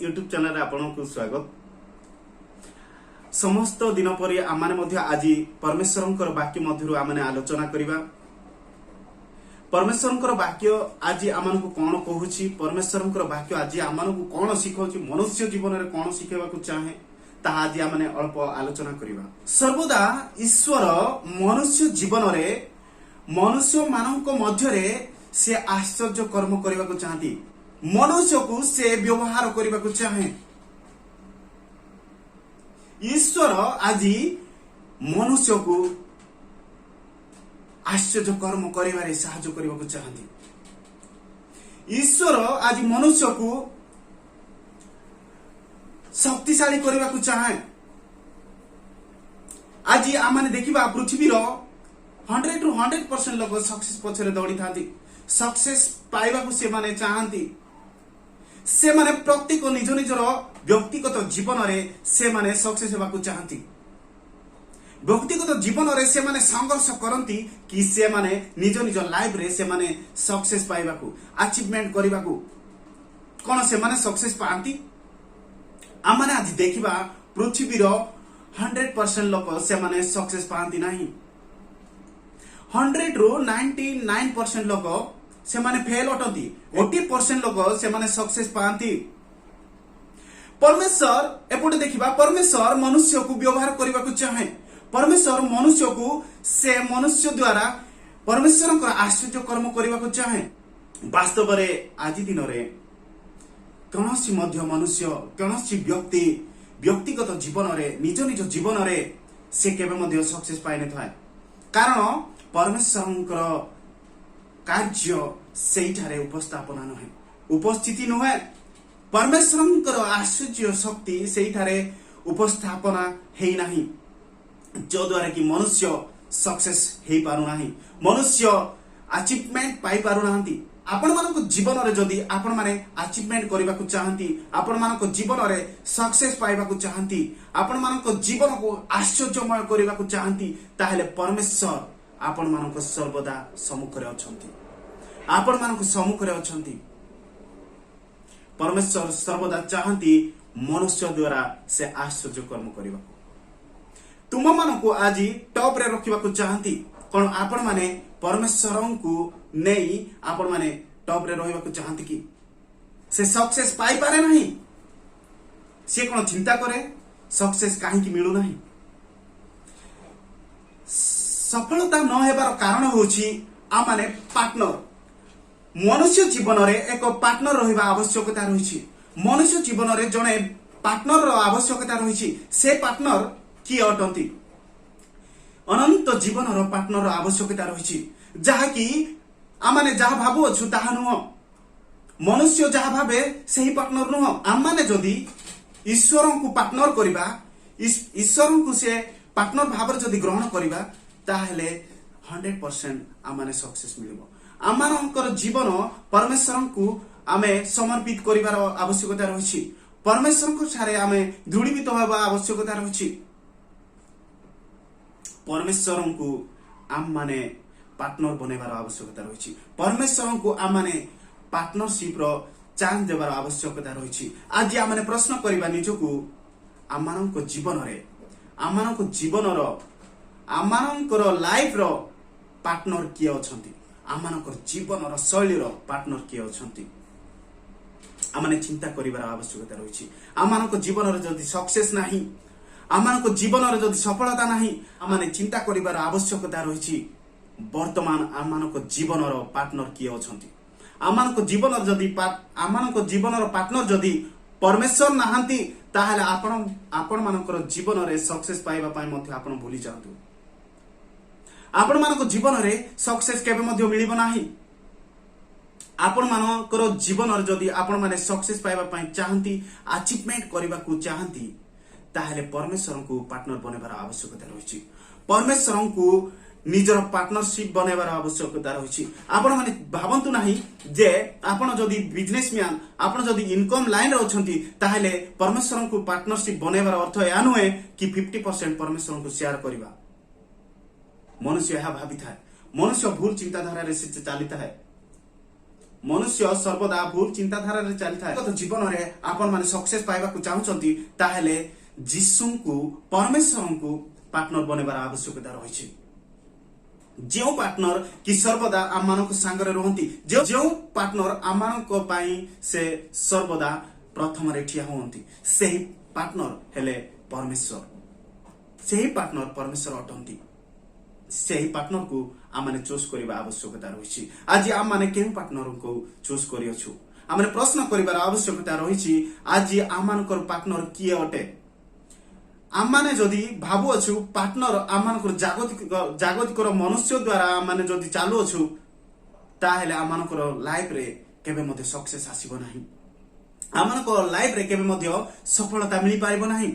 YouTube ଚ୍ୟାନେଲରେ ଆପଣଙ୍କୁ ସ୍ୱାଗତ। ସମସ୍ତ ଦିନ ପରି ଆମମାନେ ମଧ୍ୟ ଆଜି ପରମେଶ୍ୱରଙ୍କର ବାକ୍ୟ ମଧ୍ୟରୁ ଆମମାନେ ଆଲୋଚନା କରିବା। ପରମେଶ୍ୱରଙ୍କର ବାକ୍ୟ ଆଜି ଆମମାନଙ୍କୁ କଣ କହୁଛି, ପରମେଶ୍ୱରଙ୍କର ବାକ୍ୟ ଆଜି ଆମମାନଙ୍କୁ କଣ ଶିଖାଉଛି, ମନୁଷ୍ୟ ଜୀବନରେ କଣ ଶିଖାଇବାକୁ ଚାହେଁ, ତାହା ଆଜି ଆମେ ଅଳ୍ପ ଆଲୋଚନା କରିବା। ସର୍ବଦା ଈଶ୍ୱର ମନୁଷ୍ୟ ଜୀବନରେ, ମନୁଷ୍ୟମାନଙ୍କ ମଧ୍ୟରେ ସେ ଆଶ୍ଚର୍ଯ୍ୟ କର୍ମ କରିବାକୁ ଚାହାନ୍ତି। ମନୁଷ୍ୟକୁ ସେ ବ୍ୟବହାର କରିବାକୁ ଚାହେଁ। ଈଶ୍ୱର ଆଜି ମନୁଷ୍ୟକୁ ଆଶ୍ଚର୍ଯ୍ୟ କର୍ମ କରିବାରେ ସାହାଯ୍ୟ କରିବାକୁ ଚାହାନ୍ତି। ଈଶ୍ୱର ଆଜି ମନୁଷ୍ୟକୁ ଶକ୍ତିଶାଳୀ କରିବାକୁ ଚାହେଁ। ଆଜି ଆମମାନେ ଦେଖିବା, ପୃଥିବୀର 100ରୁ 100% ଲୋକ ସକ୍ସେସ ପଛରେ ଦୌଡ଼ିଥାନ୍ତି। ସକ୍ସେସ ପାଇବାକୁ ସେମାନେ ଚାହାନ୍ତି। ସେମାନେ ପ୍ରତ୍ୟେକ ନିଜ ନିଜର ବ୍ୟକ୍ତିଗତ ଜୀବନରେ ସେମାନେ ସକ୍ସେସ ହେବାକୁ ଚାହାନ୍ତି। ବ୍ୟକ୍ତିଗତ ଜୀବନରେ ସେମାନେ ସଂଘର୍ଷ କରନ୍ତି କି ସେମାନେ ନିଜ ନିଜ ଲାଇଫରେ ସେମାନେ ସକ୍ସେସ ପାଇବାକୁ, ଆଚିଭମେଣ୍ଟ କରିବାକୁ। କଣ ସେମାନେ ସକ୍ସେସ ପାଆନ୍ତି? ଆମମାନେ ଆଜି ଦେଖିବା, ପୃଥିବୀର 100% ଲୋକ ସେମାନେ ସକ୍ସେସ ପାଆନ୍ତି ନାହିଁ। 100ରୁ 99% ଲୋକ ସେମାନେ ଫେଲ ଅଟନ୍ତି। 80% ଲୋକ ସେମାନେ ସକ୍ସେସ ପାଆନ୍ତି। ପରମେଶ୍ୱର ଏପଟେ ଦେଖିବା, ପରମେଶ୍ୱର ମନୁଷ୍ୟକୁ ବ୍ୟବହାର କରିବାକୁ ଚାହେଁ। ପରମେଶ୍ୱର ମନୁଷ୍ୟକୁ, ସେ ମନୁଷ୍ୟ ଦ୍ୱାରା ପରମେଶ୍ୱରଙ୍କର ଆଶ୍ଚର୍ଯ୍ୟ କର୍ମ କରିବାକୁ ଚାହେଁ। ବାସ୍ତବରେ ଆଜି ଦିନରେ କୌଣସି ମଧ୍ୟ ମନୁଷ୍ୟ, କୌଣସି ବ୍ୟକ୍ତି ବ୍ୟକ୍ତିଗତ ଜୀବନରେ, ନିଜ ନିଜ ଜୀବନରେ ସେ କେବେ ମଧ୍ୟ ସକ୍ସେସ ପାଇନଥାଏ। କାରଣ ପରମେଶ୍ୱରଙ୍କର କାର୍ଯ୍ୟ ସେଇଠାରେ ଉପସ୍ଥାପନା ନୁହେଁ, ଉପସ୍ଥିତି ନୁହେଁ। ପରମେଶ୍ୱରଙ୍କର ଆଶ୍ଚର୍ଯ୍ୟ ଶକ୍ତି ସେଇଠାରେ ଉପସ୍ଥାପନା ହେଇନାହିଁ, ଯଦ୍ୱାରା କି ମନୁଷ୍ୟ ସକ୍ସେସ ହେଇପାରୁନାହିଁ, ମନୁଷ୍ୟ ଆଚିଭମେଣ୍ଟ ପାଇପାରୁନାହାନ୍ତି। ଆପଣମାନଙ୍କ ଜୀବନରେ ଯଦି ଆପଣମାନେ ଆଚିଭମେଣ୍ଟ କରିବାକୁ ଚାହାନ୍ତି, ଆପଣମାନଙ୍କ ଜୀବନରେ ସକ୍ସେସ ପାଇବାକୁ ଚାହାନ୍ତି, ଆପଣମାନଙ୍କ ଜୀବନକୁ ଆଶ୍ଚର୍ଯ୍ୟମୟ କରିବାକୁ ଚାହାନ୍ତି, ତାହେଲେ ପରମେଶ୍ୱର ଆପଣମାନଙ୍କ ସର୍ବଦା ସମ୍ମୁଖରେ ଅଛନ୍ତି। ଆପଣମାନଙ୍କ ସମ୍ମୁଖରେ ଅଛନ୍ତି। ପରମେଶ୍ୱର ସର୍ବଦା ଚାହାନ୍ତି ମନୁଷ୍ୟ ଦ୍ୱାରା ସେ ଆଶ୍ଚର୍ଯ୍ୟ କର୍ମ କରିବାକୁ। ତୁମମାନଙ୍କୁ ଆଜି ଟପରେ ରଖିବାକୁ ଚାହାନ୍ତି। କଣ ଆପଣମାନେ ପରମେଶ୍ୱରଙ୍କୁ ନେଇ ଆପଣମାନେ ଟପରେ ରହିବାକୁ ଚାହାନ୍ତି କି? ସେ ସକ୍ସେସ ପାଇପାରେ ନାହିଁ। ସେ କଣ ଚିନ୍ତା କରେ, ସକ୍ସେସ କାହିଁକି ମିଳୁନାହିଁ? ସଫଳତା ନ ହେବାର କାରଣ ହେଉଛି ଆମମାନେ ପାର୍ଟନର। ମନୁଷ୍ୟ ଜୀବନରେ ଏକ ପାର୍ଟନର ରହିବା ଆବଶ୍ୟକତା ରହିଛି। ମନୁଷ୍ୟ ଜୀବନରେ ଜଣେ ପାର୍ଟନରର ଆବଶ୍ୟକତା ରହିଛି। ସେ ପାର୍ଟନର କିଏ ଅଟନ୍ତି? ଅନନ୍ତ ଜୀବନର ପାର୍ଟନର ଆବଶ୍ୟକତା ରହିଛି, ଯାହାକି ଆମମାନେ ଯାହା ଭାବୁଅଛୁ ତାହା ନୁହଁ। ମନୁଷ୍ୟ ଯାହା ଭାବେ ସେହି ପାର୍ଟନର ନୁହଁ। ଆମମାନେ ଯଦି ଈଶ୍ୱରଙ୍କୁ ପାର୍ଟନର କରିବା, ଈଶ୍ୱରଙ୍କୁ ସେ ପାର୍ଟନର ଭାବରେ ଯଦି ଗ୍ରହଣ କରିବା, ତାହେଲେ 100% ଆମମାନେ ସକ୍ସେସ ମିଳିବ। ଆମମାନଙ୍କର ଜୀବନ ପରମେଶ୍ୱରଙ୍କୁ ଆମେ ସମର୍ପିତ କରିବାର ଆବଶ୍ୟକତା ରହିଛି। ପରମେଶ୍ୱରଙ୍କ ଠାରେ ଆମେ ଦୃଢ଼ୀଭୂତ ହେବା ଆବଶ୍ୟକତା ରହିଛି। ପରମେଶ୍ୱରଙ୍କୁ ଆମମାନେ ପାର୍ଟନର ବନେଇବାର ଆବଶ୍ୟକତା ରହିଛି। ପରମେଶ୍ୱରଙ୍କୁ ଆମମାନେ ପାର୍ଟନରସିପର ଚାନ୍ସ ଦେବାର ଆବଶ୍ୟକତା ରହିଛି। ଆଜି ଆମମାନେ ପ୍ରଶ୍ନ କରିବା ନିଜକୁ, ଆମମାନଙ୍କ ଜୀବନରେ, ଆମମାନଙ୍କ ଜୀବନର, ଆମମାନଙ୍କର ଲାଇଫର ପାର୍ଟନର କିଏ ଅଛନ୍ତି? ଆମମାନଙ୍କର ଜୀବନର ଶୈଳୀର ପାର୍ଟନର କିଏ ଅଛନ୍ତି? ଆମମାନେ ଚିନ୍ତା କରିବାର ଆବଶ୍ୟକତା ରହିଛି। ଆମମାନଙ୍କ ଜୀବନରେ ଯଦି ସକ୍ସେସ ନାହିଁ, ଆମମାନଙ୍କ ଜୀବନରେ ଯଦି ସଫଳତା ନାହିଁ, ଆମମାନେ ଚିନ୍ତା କରିବାର ଆବଶ୍ୟକତା ରହିଛି, ବର୍ତ୍ତମାନ ଆମମାନଙ୍କ ଜୀବନର ପାର୍ଟନର କିଏ ଅଛନ୍ତି? ଆମମାନଙ୍କ ଜୀବନର ପାର୍ଟନର ଯଦି ପରମେଶ୍ୱର ନାହାନ୍ତି, ତାହେଲେ ଆପଣମାନଙ୍କର ଜୀବନରେ ସକ୍ସେସ ପାଇବା ପାଇଁ ମଧ୍ୟ ଆପଣ ଭୁଲି ଯାଆନ୍ତୁ। ଆପଣମାନଙ୍କ ଜୀବନରେ ସକ୍ସେସ କେବେ ମଧ୍ୟ ମିଳିବ ନାହିଁ। ଆପଣମାନଙ୍କର ଜୀବନରେ ଯଦି ଆପଣମାନେ ସକ୍ସେସ ପାଇବା ପାଇଁ ଚାହାନ୍ତି, ଆଚିଭମେଣ୍ଟ କରିବାକୁ ଚାହାନ୍ତି, ତାହେଲେ ପରମେଶ୍ୱରଙ୍କୁ ପାର୍ଟନର ବନେଇବାର ଆବଶ୍ୟକତା ରହିଛି। ପରମେଶ୍ୱରଙ୍କୁ ନିଜର ପାର୍ଟନରସିପ ବନେଇବାର ଆବଶ୍ୟକତା ରହିଛି। ଆପଣମାନେ ଭାବନ୍ତୁ ନାହିଁ ଯେ ଆପଣ ଯଦି ବିଜନେସମ୍ୟାନ, ଆପଣ ଯଦି ଇନକମ ଲାଇନରେ ଅଛନ୍ତି, ତାହେଲେ ପରମେଶ୍ୱରଙ୍କୁ ପାର୍ଟନରସିପ ବନେଇବାର ଅର୍ଥ ଏହା ନୁହେଁ କି 50% ପରମେଶ୍ୱରଙ୍କୁ ସେୟାର କରିବା। ମନୁଷ୍ୟ ଏହା ଭାବିଥାଏ। ମନୁଷ୍ୟ ଭୁଲ ଚିନ୍ତାଧାରାରେ ସେ ଚାଲିଥାଏ। ମନୁଷ୍ୟ ସର୍ବଦା ଭୁଲ ଚିନ୍ତାଧାରାରେ ଚାଲିଥାଏ। ବ୍ୟକ୍ତିଗତ ଜୀବନରେ ଆପଣମାନେ ସକ୍ସେସ ପାଇବାକୁ ଚାହୁଁଛନ୍ତି, ତାହେଲେ ଯୀଶୁଙ୍କୁ, ପରମେଶ୍ୱରଙ୍କୁ ପାର୍ଟନର ବନେଇବାର ଆବଶ୍ୟକତା ରହିଛି। ଯେଉଁ ପାର୍ଟନର କି ସର୍ବଦା ଆମମାନଙ୍କ ସାଙ୍ଗରେ ରୁହନ୍ତି, ଯେଉଁ ପାର୍ଟନର ଆମମାନଙ୍କ ପାଇଁ ସେ ସର୍ବଦା ପ୍ରଥମରେ ଠିଆ ହୁଅନ୍ତି, ସେହି ପାର୍ଟନର ହେଲେ ପରମେଶ୍ୱର। ସେହି ପାର୍ଟନର ପରମେଶ୍ୱର ଅଟନ୍ତି। ସେହି ପାର୍ଟନରକୁ ଆମମାନେ ଚୁଜ୍ କରିବା ଆବଶ୍ୟକତା ରହିଛି। ଆଜି ଆମମାନେ କେଉଁ ପାର୍ଟନରଙ୍କୁ ଚୁଜ୍ କରିଅଛୁ? ଆମେ ପ୍ରଶ୍ନ କରିବାର ଆବଶ୍ୟକତା ରହିଛି, ଆଜି ଆମମାନଙ୍କର ପାର୍ଟନର କିଏ ଅଟେ? ଆମମାନେ ଯଦି ଭାବୁଅଛୁ ପାର୍ଟନର ଆମମାନଙ୍କର ଜାଗତିକର ମନୁଷ୍ୟ ଦ୍ୱାରା ଆମମାନେ ଯଦି ଚାଲୁଅଛୁ, ତାହେଲେ ଆମମାନଙ୍କର ଲାଇଫରେ କେବେ ମଧ୍ୟ ସକ୍ସେସ ଆସିବ ନାହିଁ। ଆମମାନଙ୍କ ଲାଇଫରେ କେବେ ମଧ୍ୟ ସଫଳତା ମିଳିପାରିବ ନାହିଁ।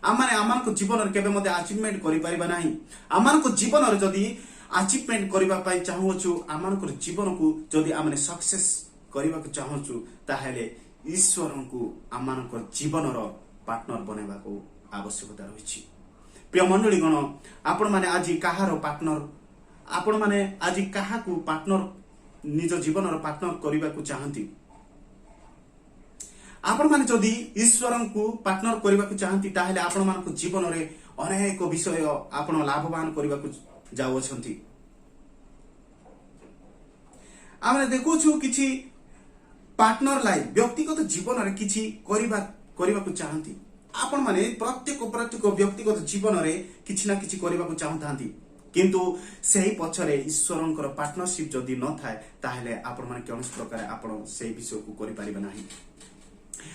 ଆମମାନେ ଆମମାନଙ୍କ ଜୀବନରେ କେବେ ମଧ୍ୟ ଆଚିଭମେଣ୍ଟ କରିପାରିବା ନାହିଁ। ଆମମାନଙ୍କ ଜୀବନରେ ଯଦି ଆଚିଭମେଣ୍ଟ କରିବା ପାଇଁ ଚାହୁଁଅଛୁ, ଆମମାନଙ୍କର ଜୀବନକୁ ଯଦି ଆମେ ସକ୍ସେସ କରିବାକୁ ଚାହୁଁଛୁ, ତାହେଲେ ଈଶ୍ୱରଙ୍କୁ ଆମମାନଙ୍କ ଜୀବନର ପାର୍ଟନର ବନାଇବାକୁ ଆବଶ୍ୟକତା ରହିଛି। ପ୍ରିୟ ମଣ୍ଡଳୀଗଣ, ଆପଣମାନେ ଆଜି କାହାର ପାର୍ଟନର? ଆପଣମାନେ ଆଜି କାହାକୁ ପାର୍ଟନର, ନିଜ ଜୀବନର ପାର୍ଟନର କରିବାକୁ ଚାହାନ୍ତି? ଆପଣମାନେ ଯଦି ଈଶ୍ୱରଙ୍କୁ ପାର୍ଟନର କରିବାକୁ ଚାହାନ୍ତି, ତାହେଲେ ଆପଣମାନଙ୍କ ଜୀବନରେ ଅନେକ ବିଷୟ ଆପଣ ଲାଭବାନ କରିବାକୁ ଯାଉଅଛନ୍ତି। ଆମେ ଦେଖୁଛୁ କିଛି ପାର୍ଟନର ଲାଇଫ, ବ୍ୟକ୍ତିଗତ ଜୀବନରେ କିଛି କରିବାକୁ ଚାହାନ୍ତି। ଆପଣମାନେ ପ୍ରତ୍ୟେକ ପ୍ରତ୍ୟେକ ବ୍ୟକ୍ତିଗତ ଜୀବନରେ କିଛି ନା କିଛି କରିବାକୁ ଚାହୁଁଥାନ୍ତି, କିନ୍ତୁ ସେହି ପଛରେ ଈଶ୍ୱରଙ୍କର ପାର୍ଟନରସିପ ଯଦି ନଥାଏ, ତାହେଲେ ଆପଣମାନେ କୌଣସି ପ୍ରକାର ଆପଣ ସେଇ ବିଷୟକୁ କରିପାରିବେ ନାହିଁ।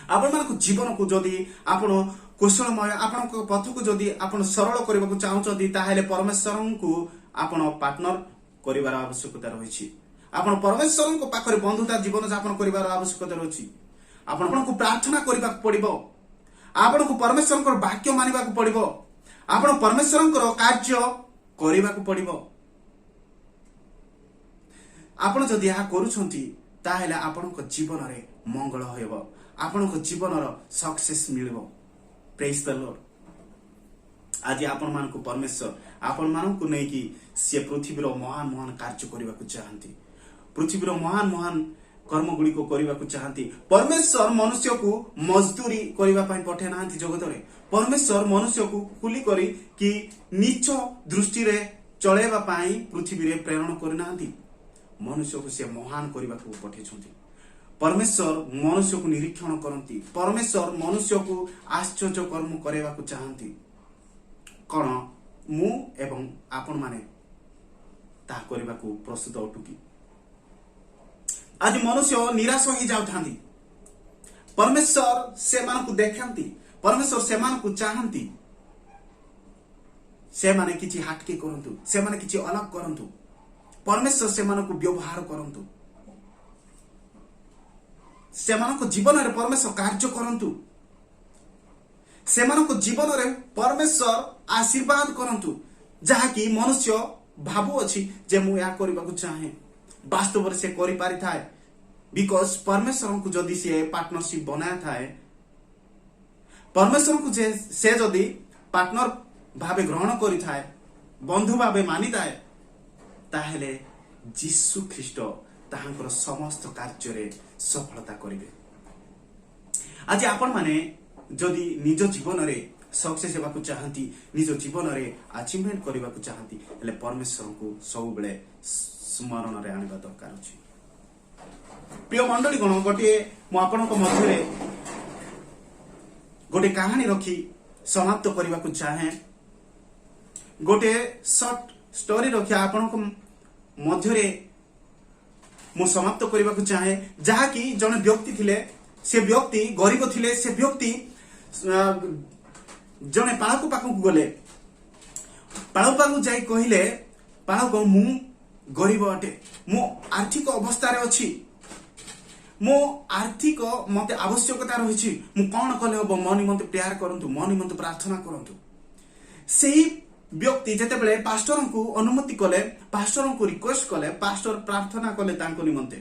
ଆପଣମାନଙ୍କ ଜୀବନକୁ ଯଦି ଆପଣ କୁଶଳମୟ, ଆପଣଙ୍କ ପଥକୁ ଯଦି ଆପଣ ସରଳ କରିବାକୁ ଚାହୁଁଛନ୍ତି, ତାହେଲେ ପରମେଶ୍ୱରଙ୍କୁ ଆପଣ ପାର୍ଟନର କରିବାର ଆବଶ୍ୟକତା ରହିଛି। ଆପଣ ପରମେଶ୍ୱରଙ୍କ ପାଖରେ ବନ୍ଧୁତା ଜୀବନ ଯାପନ କରିବାର ଆବଶ୍ୟକତା ରହିଛି। ଆପଣଙ୍କୁ ପ୍ରାର୍ଥନା କରିବାକୁ ପଡିବ। ଆପଣଙ୍କୁ ପରମେଶ୍ୱରଙ୍କର ବାକ୍ୟ ମାନିବାକୁ ପଡିବ। ଆପଣ ପରମେଶ୍ୱରଙ୍କର କାର୍ଯ୍ୟ କରିବାକୁ ପଡିବ। ଆପଣ ଯଦି ଏହା କରୁଛନ୍ତି, ତାହେଲେ ଆପଣଙ୍କ ଜୀବନରେ ମଙ୍ଗଳ ହେବ, ଆପଣଙ୍କ ଜୀବନର ସକ୍ସେସ ମିଳିବ। Praise the Lord. ଆଜି ଆପଣମାନଙ୍କୁ ପରମେଶ୍ୱର ଆପଣମାନଙ୍କୁ ନେଇକି ସିଏ ପୃଥିବୀର ମହାନ ମହାନ କାର୍ଯ୍ୟ କରିବାକୁ ଚାହାନ୍ତି, ପୃଥିବୀର ମହାନ ମହାନ କର୍ମ ଗୁଡ଼ିକ କରିବାକୁ ଚାହାନ୍ତି। ପରମେଶ୍ୱର ମନୁଷ୍ୟକୁ ମଜଦୁରୀ କରିବା ପାଇଁ ପଠାଇ ନାହାନ୍ତି ଜଗତରେ। ପରମେଶ୍ୱର ମନୁଷ୍ୟକୁ କୁଲି କରି କି ନୀଚ ଦୃଷ୍ଟିରେ ଚଳେଇବା ପାଇଁ ପୃଥିବୀରେ ପ୍ରେରଣ କରିନାହାନ୍ତି। ମନୁଷ୍ୟକୁ ସେ ମହାନ କରିବାକୁ ପଠେଇଛନ୍ତି। ପରମେଶ୍ୱର ମନୁଷ୍ୟକୁ ନିରୀକ୍ଷଣ କରନ୍ତି। ପରମେଶ୍ୱର ମନୁଷ୍ୟକୁ ଆଶ୍ଚର୍ଯ୍ୟ କର୍ମ କରାଇବାକୁ ଚାହାନ୍ତି। କଣ ମୁଁ ଏବଂ ଆପଣମାନେ ତାହା କରିବାକୁ ପ୍ରସ୍ତୁତ ଅଟୁ କି? ଆଜି ମନୁଷ୍ୟ ନିରାଶ ହେଇଯାଉଥାନ୍ତି। ପରମେଶ୍ୱର ସେମାନଙ୍କୁ ଦେଖାନ୍ତି, ପରମେଶ୍ୱର ସେମାନଙ୍କୁ ଚାହାନ୍ତି, ସେମାନେ କିଛି ହାଟକେ କରନ୍ତୁ, ସେମାନେ କିଛି ଅଲଗ କରନ୍ତୁ, ପରମେଶ୍ୱର ସେମାନଙ୍କୁ ବ୍ୟବହାର କରନ୍ତୁ, ସେମାନଙ୍କ ଜୀବନରେ ପରମେଶ୍ୱର କାର୍ଯ୍ୟ କରନ୍ତୁ, ସେମାନଙ୍କ ଜୀବନରେ ପରମେଶ୍ୱର ଆଶୀର୍ବାଦ କରନ୍ତୁ। ଯାହାକି ମନୁଷ୍ୟ ଭାବୁଅଛି ଯେ ମୁଁ ଏହା କରିବାକୁ ଚାହେଁ, ବାସ୍ତବରେ ସେ କରିପାରିଥାଏ। Because ପରମେଶ୍ୱରଙ୍କୁ ଯଦି ସିଏ ପାର୍ଟନରସିପ ବନାଇଥାଏ, ପରମେଶ୍ୱରଙ୍କୁ ଯେ ସେ ଯଦି ପାର୍ଟନର ଭାବେ ଗ୍ରହଣ କରିଥାଏ, ବନ୍ଧୁ ଭାବେ ମାନିଥାଏ, ତାହେଲେ ଯୀଶୁ ଖ୍ରୀଷ୍ଟ ତାହାଙ୍କର ସମସ୍ତ କାର୍ଯ୍ୟରେ ସଫଳତା କରିବେ। ଆଜି ଆପଣମାନେ ଯଦି ନିଜ ଜୀବନରେ ସକ୍ସେସ ହେବାକୁ ଚାହାନ୍ତି, ନିଜ ଜୀବନରେ ଆଚିଭମେଣ୍ଟ କରିବାକୁ ଚାହାନ୍ତି, ହେଲେ ପରମେଶ୍ୱରଙ୍କୁ ସବୁବେଳେ ସ୍ମରଣରେ ଆଣିବା ଦରକାର ଅଛି। ପ୍ରିୟ ମଣ୍ଡଳୀଗଣ, ଗୋଟିଏ ମୁଁ ଆପଣଙ୍କ ମଧ୍ୟରେ ଗୋଟେ କାହାଣୀ ରଖି ସମାପ୍ତ କରିବାକୁ ଚାହେଁ। ଗୋଟେ ସର୍ଟ ଷ୍ଟୋରି ରଖି ଆପଣଙ୍କ ମଧ୍ୟରେ ମୁଁ ସମାପ୍ତ କରିବାକୁ ଚାହେଁ, ଯାହାକି ଜଣେ ବ୍ୟକ୍ତି ଥିଲେ। ସେ ବ୍ୟକ୍ତି ଗରିବ ଥିଲେ। ସେ ବ୍ୟକ୍ତି ଜଣେ ପାଳକ ପାଖକୁ ଗଲେ। ପାଳକ ପାଖକୁ ଯାଇ କହିଲେ, "ପାଳକ, ମୁଁ ଗରିବ ଅଟେ। ମୁଁ ଆର୍ଥିକ ଅବସ୍ଥାରେ ଅଛି। ମୋ ଆର୍ଥିକ ମତେ ଆବଶ୍ୟକତା ରହିଛି। ମୁଁ କଣ କଲେ ହବ? ମୋ ନିମନ୍ତେ ପ୍ରେୟାର କରନ୍ତୁ, ମୋ ନିମନ୍ତେ ପ୍ରାର୍ଥନା କରନ୍ତୁ।" ସେହି ବ୍ୟକ୍ତି ଯେତେବେଳେ ପାଷ୍ଟରଙ୍କୁ ଅନୁମତି କଲେ, ପାଷ୍ଟରଙ୍କୁ ରିକ୍ୱେଷ୍ଟ କଲେ, ପାଷ୍ଟର ପ୍ରାର୍ଥନା କଲେ, ତାଙ୍କ ନିମନ୍ତେ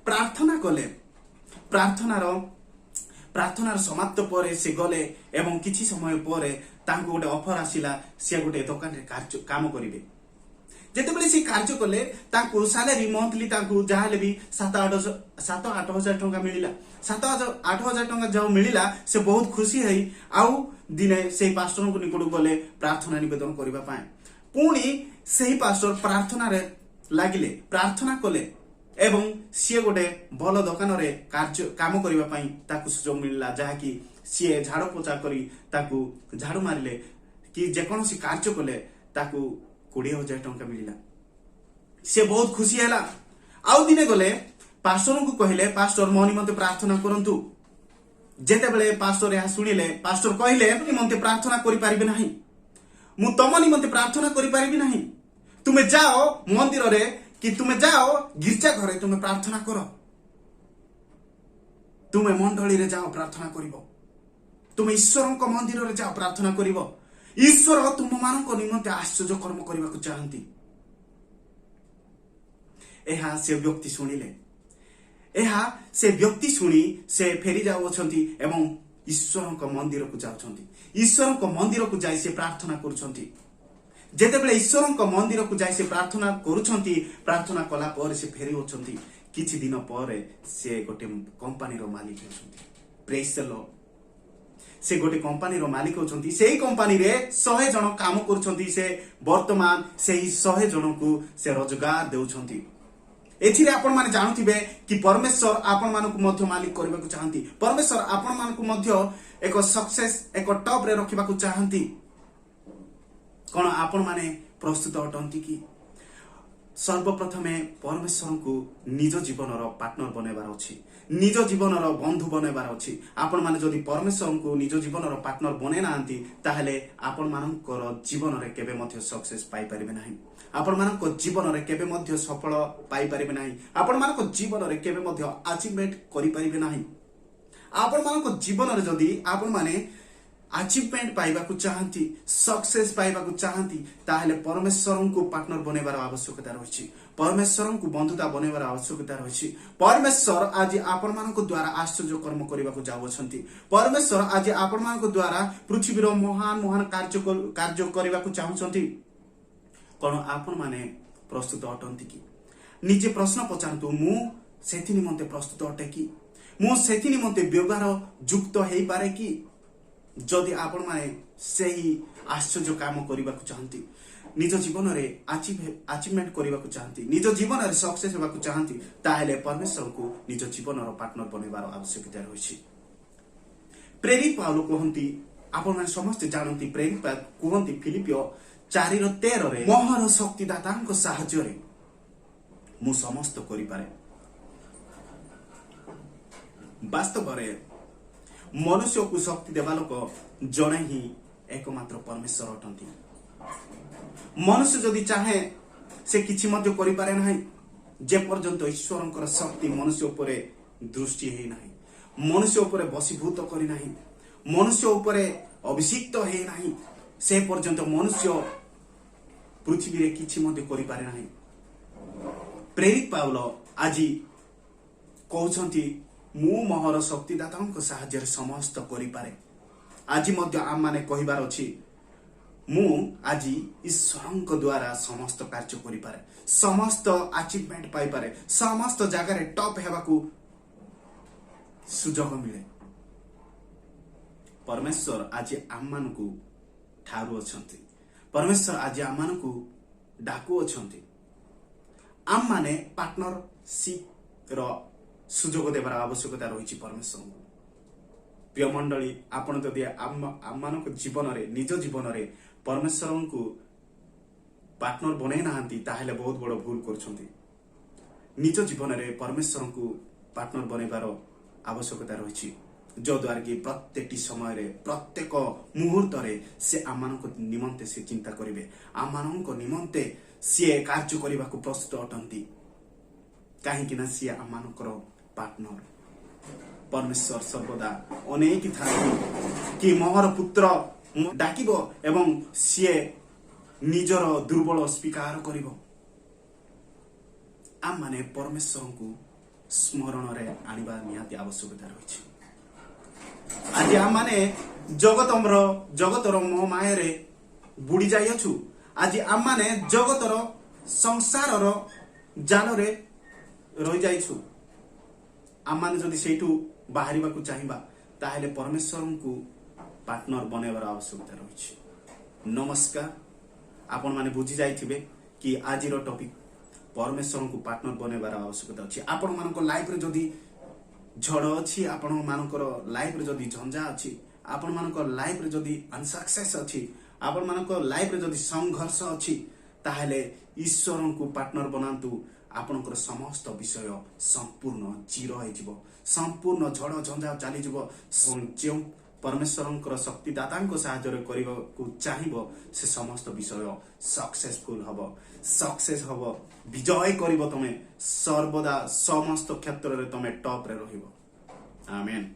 ପ୍ରାର୍ଥନା କଲେ। ପ୍ରାର୍ଥନାର ସମାପ୍ତ ପରେ ସେ ଗଲେ ଏବଂ କିଛି ସମୟ ପରେ ତାଙ୍କୁ ଗୋଟେ ଅଫର ଆସିଲା, ସେ ଗୋଟେ ଦୋକାନରେ କାର୍ଯ୍ୟ କାମ କରିବେ। ଯେତେବେଳେ ସେ କାର୍ଯ୍ୟ କଲେ, ତାଙ୍କୁ ସାଲାରୀ ମନ୍ଥଲି ତାଙ୍କୁ ଯାହାହେଲେ ବି 7-8 ହଜାର ଟଙ୍କା ମିଳିଲା। 7-8 ହଜାର ଟଙ୍କା ଯୋଉ ମିଳିଲା, ସେ ବହୁତ ଖୁସି ହେଇ ଆଉ ଦିନେ ସେଇ ପାଷ୍ଟରଙ୍କ ନିକଟକୁ ଗଲେ ପ୍ରାର୍ଥନା ନିବେଦନ କରିବା ପାଇଁ। ପୁଣି ସେହି ପାଷ୍ଟର ପ୍ରାର୍ଥନାରେ ଲାଗିଲେ, ପ୍ରାର୍ଥନା କଲେ ଏବଂ ସିଏ ଗୋଟେ ଭଲ ଦୋକାନରେ କାର୍ଯ୍ୟ କାମ କରିବା ପାଇଁ ତାକୁ ସୁଯୋଗ ମିଳିଲା, ଯାହାକି ସିଏ ଝାଡୁ ପୋଛା କରି, ତାକୁ ଝାଡୁ ମାରିଲେ କି ଯେକୌଣସି କାର୍ଯ୍ୟ କଲେ, ତାକୁ 20,000 ଟଙ୍କା ମିଳିଲା। ସେ ବହୁତ ଖୁସି ହେଲା। ଆଉ ଦିନେ ଗଲେ, ପାଷ୍ଟରଙ୍କୁ କହିଲେ, "ପାଷ୍ଟର, ମୋ ନିମନ୍ତେ ପ୍ରାର୍ଥନା କରନ୍ତୁ।" ଯେତେବେଳେ ପାଷ୍ଟର ଏହା ଶୁଣିଲେ, ପାଷ୍ଟର କହିଲେ, "ନିମନ୍ତେ ପ୍ରାର୍ଥନା କରିପାରିବେ ନାହିଁ। ମୁଁ ତମ ନିମନ୍ତେ ପ୍ରାର୍ଥନା କରିପାରିବି ନାହିଁ। ତୁମେ ଯାଅ ମନ୍ଦିରରେ କି ତୁମେ ଯାଅ ଗିର୍ଜା ଘରେ, ତୁମେ ପ୍ରାର୍ଥନା କର। ତୁମେ ମଣ୍ଡଳୀରେ ଯାଅ, ପ୍ରାର୍ଥନା କରିବ। ତୁମେ ଈଶ୍ୱରଙ୍କ ମନ୍ଦିରରେ ଯାଅ, ପ୍ରାର୍ଥନା କରିବ। ଈଶ୍ୱର ତୁମମାନଙ୍କ ନିମନ୍ତେ ଆଶ୍ଚର୍ଯ୍ୟ କର୍ମ କରିବାକୁ ଚାହାନ୍ତି।" ଏହା ସେ ବ୍ୟକ୍ତି ଶୁଣିଲେ। ଏହା ସେ ବ୍ୟକ୍ତି ଶୁଣି ସେ ଫେରି ଯାଉଅଛନ୍ତି ଏବଂ ଈଶ୍ୱରଙ୍କ ମନ୍ଦିରକୁ ଯାଉଛନ୍ତି। ଈଶ୍ୱରଙ୍କ ମନ୍ଦିରକୁ ଯାଇ ସେ ପ୍ରାର୍ଥନା କରୁଛନ୍ତି। ଯେତେବେଳେ ଈଶ୍ୱରଙ୍କ ମନ୍ଦିରକୁ ଯାଇ ସେ ପ୍ରାର୍ଥନା କରୁଛନ୍ତି, ପ୍ରାର୍ଥନା କଲା ପରେ ସେ ଫେରିଅଛନ୍ତି। କିଛି ଦିନ ପରେ ସେ ଗୋଟେ କମ୍ପାନୀର ମାଲିକ ହେଉଛନ୍ତି। Praise the Lord. ସେ ଗୋଟେ କମ୍ପାନୀର ମାଲିକ ଅଛନ୍ତି। ସେଇ କମ୍ପାନୀରେ 100 ଜଣ କାମ କରୁଛନ୍ତି। ସେ ବର୍ତ୍ତମାନ ସେହି 100 ଜଣଙ୍କୁ ସେ ରୋଜଗାର ଦେଉଛନ୍ତି। ଏଥିରେ ଆପଣମାନେ ଜାଣୁଥିବେ କି ପରମେଶ୍ୱର ଆପଣମାନଙ୍କୁ ମଧ୍ୟ ମାଲିକ କରିବାକୁ ଚାହାନ୍ତି। ପରମେଶ୍ୱର ଆପଣମାନଙ୍କୁ ମଧ୍ୟ ଏକ ସକ୍ସେସ, ଏକ ଟପରେ ରଖିବାକୁ ଚାହାନ୍ତି। କଣ ଆପଣମାନେ ପ୍ରସ୍ତୁତ ଅଟନ୍ତି କି? ସର୍ବପ୍ରଥମେ ପରମେଶ୍ୱରଙ୍କୁ ନିଜ ଜୀବନର ପାର୍ଟନର ବନେଇବାର ଅଛି, ନିଜ ଜୀବନର ବନ୍ଧୁ ବନେଇବାର ଅଛି। ଆପଣମାନେ ଯଦି ପରମେଶ୍ୱରଙ୍କୁ ନିଜ ଜୀବନର ପାର୍ଟନର ବନେଇ ନାହାନ୍ତି, ତାହେଲେ ଆପଣମାନଙ୍କର ଜୀବନରେ କେବେ ମଧ୍ୟ ସକ୍ସେସ ପାଇପାରିବେ ନାହିଁ। ଆପଣମାନଙ୍କ ଜୀବନରେ କେବେ ମଧ୍ୟ ସଫଳ ପାଇପାରିବେ ନାହିଁ। ଆପଣମାନଙ୍କ ଜୀବନରେ କେବେ ମଧ୍ୟ ଆଚିଭମେଣ୍ଟ କରିପାରିବେ ନାହିଁ। ଆପଣମାନଙ୍କ ଜୀବନରେ ଯଦି ଆପଣମାନେ ଆଚିଭମେଣ୍ଟ ପାଇବାକୁ ଚାହାନ୍ତି, ସକ୍ସେସ ପାଇବାକୁ ଚାହାନ୍ତି, ତାହେଲେ ପରମେଶ୍ୱରଙ୍କୁ ପାର୍ଟନର ବନେଇବାର ଆବଶ୍ୟକତା ରହିଛି। ପରମେଶ୍ୱରଙ୍କୁ ବନ୍ଧୁତା ବନେଇବାର ଆବଶ୍ୟକତା ରହିଛି। ପରମେଶ୍ୱର ଆଜି ଆପଣମାନଙ୍କ ଦ୍ୱାରା ଆଶ୍ଚର୍ଯ୍ୟ କର୍ମ କରିବାକୁ ଯାଉଅଛନ୍ତି। ପରମେଶ୍ୱର ଆଜି ଆପଣମାନଙ୍କ ଦ୍ୱାରା ପୃଥିବୀର ମହାନ ମହାନ କାର୍ଯ୍ୟ କରିବାକୁ ଚାହୁଁଛନ୍ତି। କଣ ଆପଣମାନେ ପ୍ରସ୍ତୁତ ଅଟନ୍ତି କି? ନିଜେ ପ୍ରଶ୍ନ ପଚାରନ୍ତୁ, ମୁଁ ସେଥି ନିମନ୍ତେ ପ୍ରସ୍ତୁତ ଅଟେ କି? ମୁଁ ସେଥି ନିମନ୍ତେ ବ୍ୟବହାର ଯୁକ୍ତ ହେଇପାରେ କି? ଯଦି ଆପଣମାନେ ସେହି ଆଶ୍ଚର୍ଯ୍ୟ କାମ କରିବାକୁ ଚାହାନ୍ତି, ନିଜ ଜୀବନରେ ଆଚିଭମେଣ୍ଟ କରିବାକୁ ଚାହାନ୍ତି, ନିଜ ଜୀବନରେ ସକ୍ସେସ ହେବାକୁ ଚାହାନ୍ତି, ତାହେଲେ ପରମେଶ୍ୱରଙ୍କୁ ନିଜ ଜୀବନର ପାର୍ଟନର ବନେଇବାର ଆବଶ୍ୟକତା ରହିଛି। ପ୍ରେରିତ ପାଉଲ କୁହନ୍ତି, ଆପଣମାନେ ସମସ୍ତେ ଜାଣନ୍ତି, ପ୍ରେରିତ ପାଉଲ କୁହନ୍ତି ଫିଲିପିୟ 4:13ରେ, "ମୋହର ଶକ୍ତିଦାତାଙ୍କ ସାହାଯ୍ୟରେ ମୁଁ ସମସ୍ତ କରିପାରେ।" ବାସ୍ତବରେ ମନୁଷ୍ୟକୁ ଶକ୍ତି ଦେବା ଲୋକ ଜଣେ ହିଁ ଏକମାତ୍ର ପରମେଶ୍ୱର ଅଟନ୍ତି। ମନୁଷ୍ୟ ଯଦି ଚାହେଁ, ସେ କିଛି ମଧ୍ୟ କରିପାରେ ନାହିଁ, ଯେପର୍ଯ୍ୟନ୍ତ ଈଶ୍ୱରଙ୍କର ଶକ୍ତି ମନୁଷ୍ୟ ଉପରେ ଦୃଷ୍ଟି ହେଇନାହିଁ, ମନୁଷ୍ୟ ଉପରେ ବଶୀଭୂତ କରିନାହିଁ, ମନୁଷ୍ୟ ଉପରେ ଅଭିଷିକ୍ତ ହେଇନାହିଁ, ସେ ପର୍ଯ୍ୟନ୍ତ ମନୁଷ୍ୟ ପୃଥିବୀରେ କିଛି ମଧ୍ୟ କରିପାରେ ନାହିଁ। ପ୍ରେରିତ ପାଉଲ ଆଜି କହୁଛନ୍ତି, "ମୁଁ ମୋହର ଶକ୍ତିଦାତାଙ୍କ ସାହାଯ୍ୟରେ ସମସ୍ତ କରିପାରେ।" ଆଜି ମଧ୍ୟ ଆମମାନେ କହିବାର ଅଛି, ମୁଁ ଆଜି ଈଶ୍ୱରଙ୍କ ଦ୍ୱାରା ସମସ୍ତ କାର୍ଯ୍ୟ କରିପାରେ, ସମସ୍ତ ଆଚିଭମେଣ୍ଟ ପାଇପାରେ, ସମସ୍ତ ଜାଗାରେ ଟପ୍ ହେବାକୁ ସୁଯୋଗ ମିଳେ। ପରମେଶ୍ୱର ଆଜି ଆମମାନଙ୍କୁ ଠାରୁଅଛନ୍ତି। ପରମେଶ୍ୱର ଆଜି ଆମମାନଙ୍କୁ ଡାକୁଅଛନ୍ତି। ଆମମାନେ ପାର୍ଟନରସିପ ର ସୁଯୋଗ ଦେବାର ଆବଶ୍ୟକତା ରହିଛି ପରମେଶ୍ୱରଙ୍କୁ। ପ୍ରିୟ ମଣ୍ଡଳୀ, ଆପଣ ଯଦି ଆମମାନଙ୍କ ଜୀବନରେ, ନିଜ ଜୀବନରେ ପରମେଶ୍ୱରଙ୍କୁ ପାର୍ଟନର ବନେଇ ନାହାନ୍ତି, ତାହେଲେ ବହୁତ ବଡ ଭୁଲ କରୁଛନ୍ତି। ନିଜ ଜୀବନରେ ପରମେଶ୍ୱରଙ୍କୁ ପାର୍ଟନର ବନେଇବାର ଆବଶ୍ୟକତା ରହିଛି, ଯଦ୍ୱାରା କି ପ୍ରତ୍ୟେକଟି ସମୟରେ, ପ୍ରତ୍ୟେକ ମୁହୂର୍ତ୍ତରେ ସେ ଆମମାନଙ୍କ ନିମନ୍ତେ ସେ ଚିନ୍ତା କରିବେ। ଆମମାନଙ୍କ ନିମନ୍ତେ ସିଏ କାର୍ଯ୍ୟ କରିବାକୁ ପ୍ରସ୍ତୁତ ଅଟନ୍ତି, କାହିଁକି ନା ସିଏ ଆମମାନଙ୍କର ପାର୍ଟନର। ପରମେଶ୍ୱର ସର୍ବଦା ଅନେଇକି ଥାନ୍ତି କି ମୋହର ପୁତ୍ର ଡାକିବ ଏବଂ ସିଏ ନିଜର ଦୁର୍ବଳ ସ୍ୱୀକାର କରିବ। ଆମମାନେ ପରମେଶ୍ୱରଙ୍କୁ ସ୍ମରଣରେ ଆଣିବା ନିହାତି ଆବଶ୍ୟକତା ରହିଛି। ଆଜି ଆମମାନେ ଜଗତର ମୋହ ମାୟାରେ ବୁଡି ଯାଇଅଛୁ। ଆଜି ଆମମାନେ ଜଗତର ସଂସାରର ଜାଲରେ ରହିଯାଇଛୁ। ଆମମାନେ ଯଦି ସେଇଠୁ ବାହାରିବାକୁ ଚାହିଁବା, ତାହେଲେ ପରମେଶ୍ୱରଙ୍କୁ ପାର୍ଟନର ବନେଇବାର ଆବଶ୍ୟକତା ରହିଛି। ନମସ୍କାର। ଆପଣମାନେ ବୁଝି ଯାଇଥିବେ କି ଆଜିର ଟପିକ ପରମେଶ୍ୱରଙ୍କୁ ପାର୍ଟନର ବନେଇବାର ଆବଶ୍ୟକତା ଅଛି। ଆପଣମାନଙ୍କ ଲାଇଫରେ ଯଦି ଝଡ଼ ଅଛି, ଆପଣମାନଙ୍କର ଲାଇଫରେ ଯଦି ଝଞ୍ଜା ଅଛି, ଆପଣମାନଙ୍କ ଲାଇଫରେ ଯଦି ଅନସକ୍ସେସ୍ ଅଛି, ଆପଣମାନଙ୍କ ଲାଇଫରେ ଯଦି ସଂଘର୍ଷ ଅଛି, ତାହେଲେ ଈଶ୍ୱରଙ୍କୁ ପାର୍ଟନର ବନାନ୍ତୁ। ଆପଣଙ୍କର ସମସ୍ତ ବିଷୟ ସମ୍ପୂର୍ଣ୍ଣ ଜିରୋ ହେଇଯିବ, ସମ୍ପୂର୍ଣ୍ଣ ଝଡ଼ ଝଞ୍ଜା ଚାଲିଯିବ ଏବଂ ଯେଉଁ ପରମେଶ୍ୱରଙ୍କର ଶକ୍ତିଦାତାଙ୍କ ସାହାଯ୍ୟରେ କରିବାକୁ ଚାହିଁବ, ସେ ସମସ୍ତ ବିଷୟ ସକ୍ସେସଫୁଲ ହବ, ସକ୍ସେସ ହବ, ବିଜୟ କରିବ। ତମେ ସର୍ବଦା ସମସ୍ତ କ୍ଷେତ୍ରରେ ତମେ ଟପରେ ରହିବ। ଆମେନ୍।